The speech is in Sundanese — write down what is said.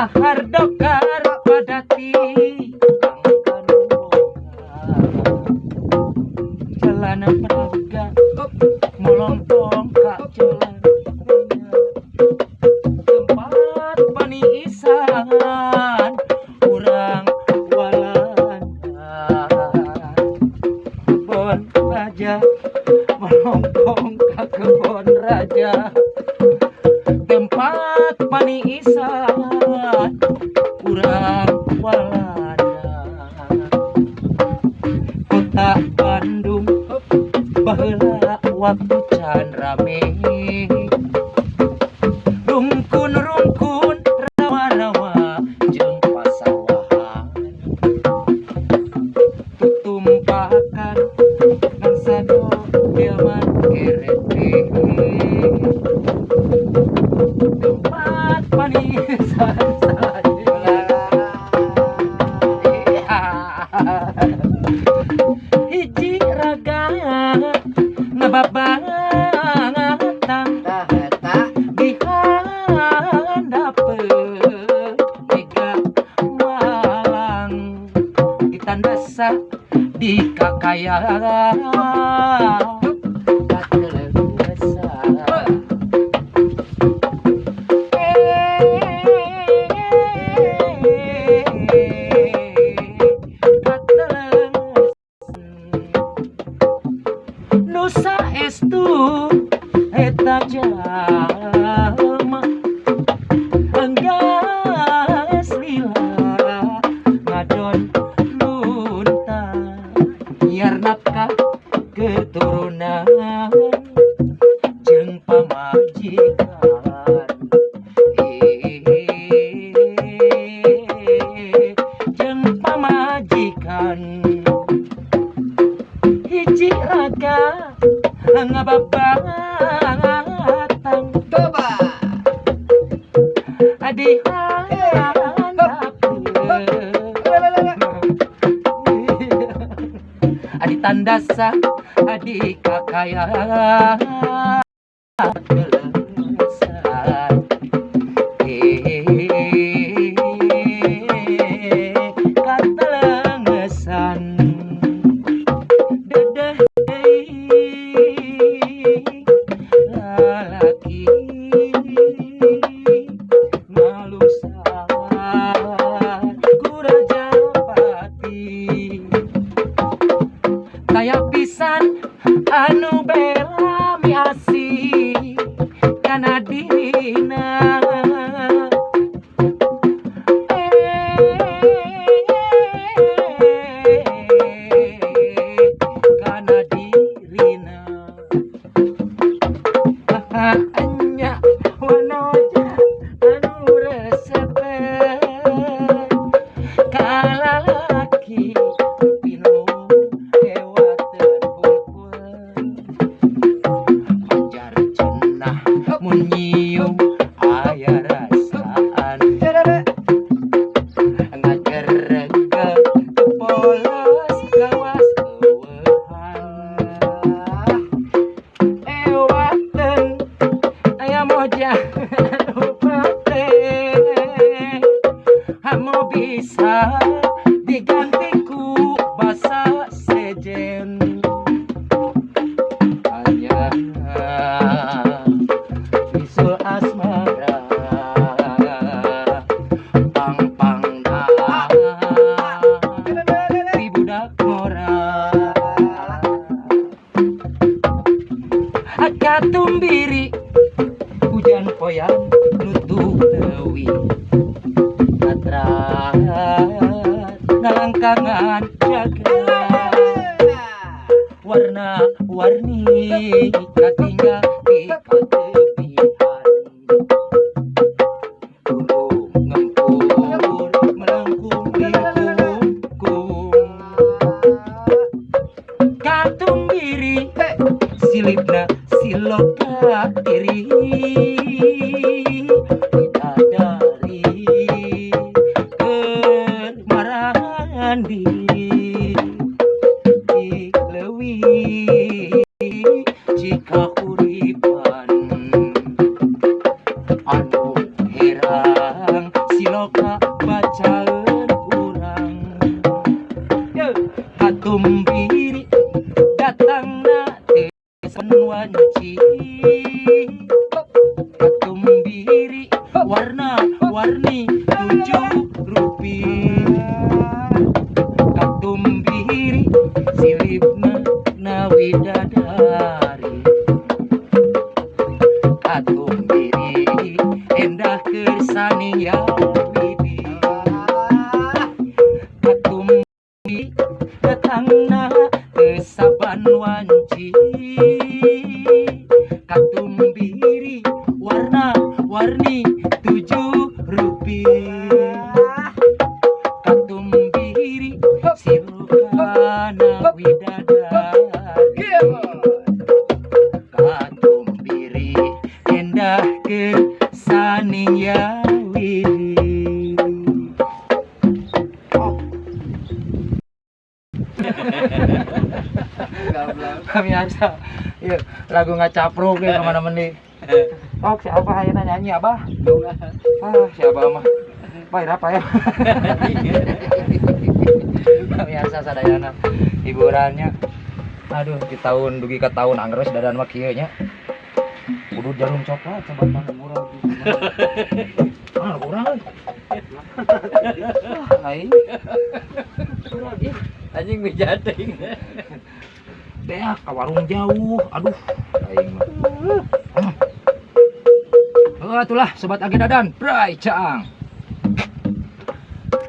Dahar dokar padati kangkanu jalan Braga molompong ka jalan tempat paniisan urang Walanda, kebon raja melompong ka kebon raja tempat paniisan urang Walanda. Kota Bandung baheula waktu can rame, rungkun-rungkun, rawa-rawa jeung pasawahan, tutumpakan ngan sado delman kerete tempat panisan saja. Hiji raga ngababatang Tah eta. Di handapeun Mega Malang ditandasa di kakayaan kateleusan. Kateleusan nu saestu eta jalma enggeus lila ngadon lunta nyiar nafkah keturunan jeung pamajikan, jeung pamajikan. Hiji raga ngababatang Coba. Di handapeun adi tandasa adi kakayaan keleusan, katelengesan. Dedeh deui lalaki ngalungsar ku Rajapati, taya pisan anu bela miasih kana dirina. Kana dirina nya wanoja anu resep ka lalaki pinuh ewateun hungkul, majar cenah mun nyium aya rasaan ngageregeg polos kawas eueuhan ewateun aya moja anu pate hamo bisa diganti ku basa sejen hanya bisul asmara pang-pangna di budak ngora. Katumbiri hujan poyang nutup leuwih katrat ngalangkangan jagat warna-warni katinggal di katepian. Gunung ngempur melengkung lingkung katumbiri silipna siloka diri bidadari keur marandi di leuwih jika huripan. Siloka bacaeun urang. Katumbiri datangna teu wanci. Katumbiri warna-warni 7 rupi. Katumbiri silipna na widadari. Katumbiri endah keur sania widi. Katumbiri datangna teu saban wanci. Katumbiri warna-warni 7 rupi. Katumbiri silukana widadari. Katumbiri endah keur sania widi. Pemirsa, iya lagu ngacapruk ya kemana-mana nih. Oh, siapa ayeuna nyanyi abah? Ah, siapa mah? Pak apa ya? Pemirsa sadayana hiburannya. Aduh, di tahun dugi ka tahun anggeus dadan mah kieu nya. Kudu jarum coklat sabatang murah. Ah, kurang euy. Ah, aing. Anjing mijating. Teh ka warung jauh. Aduh, aing mah. Oh, itulah sobat Age Dadan, Bray Caang.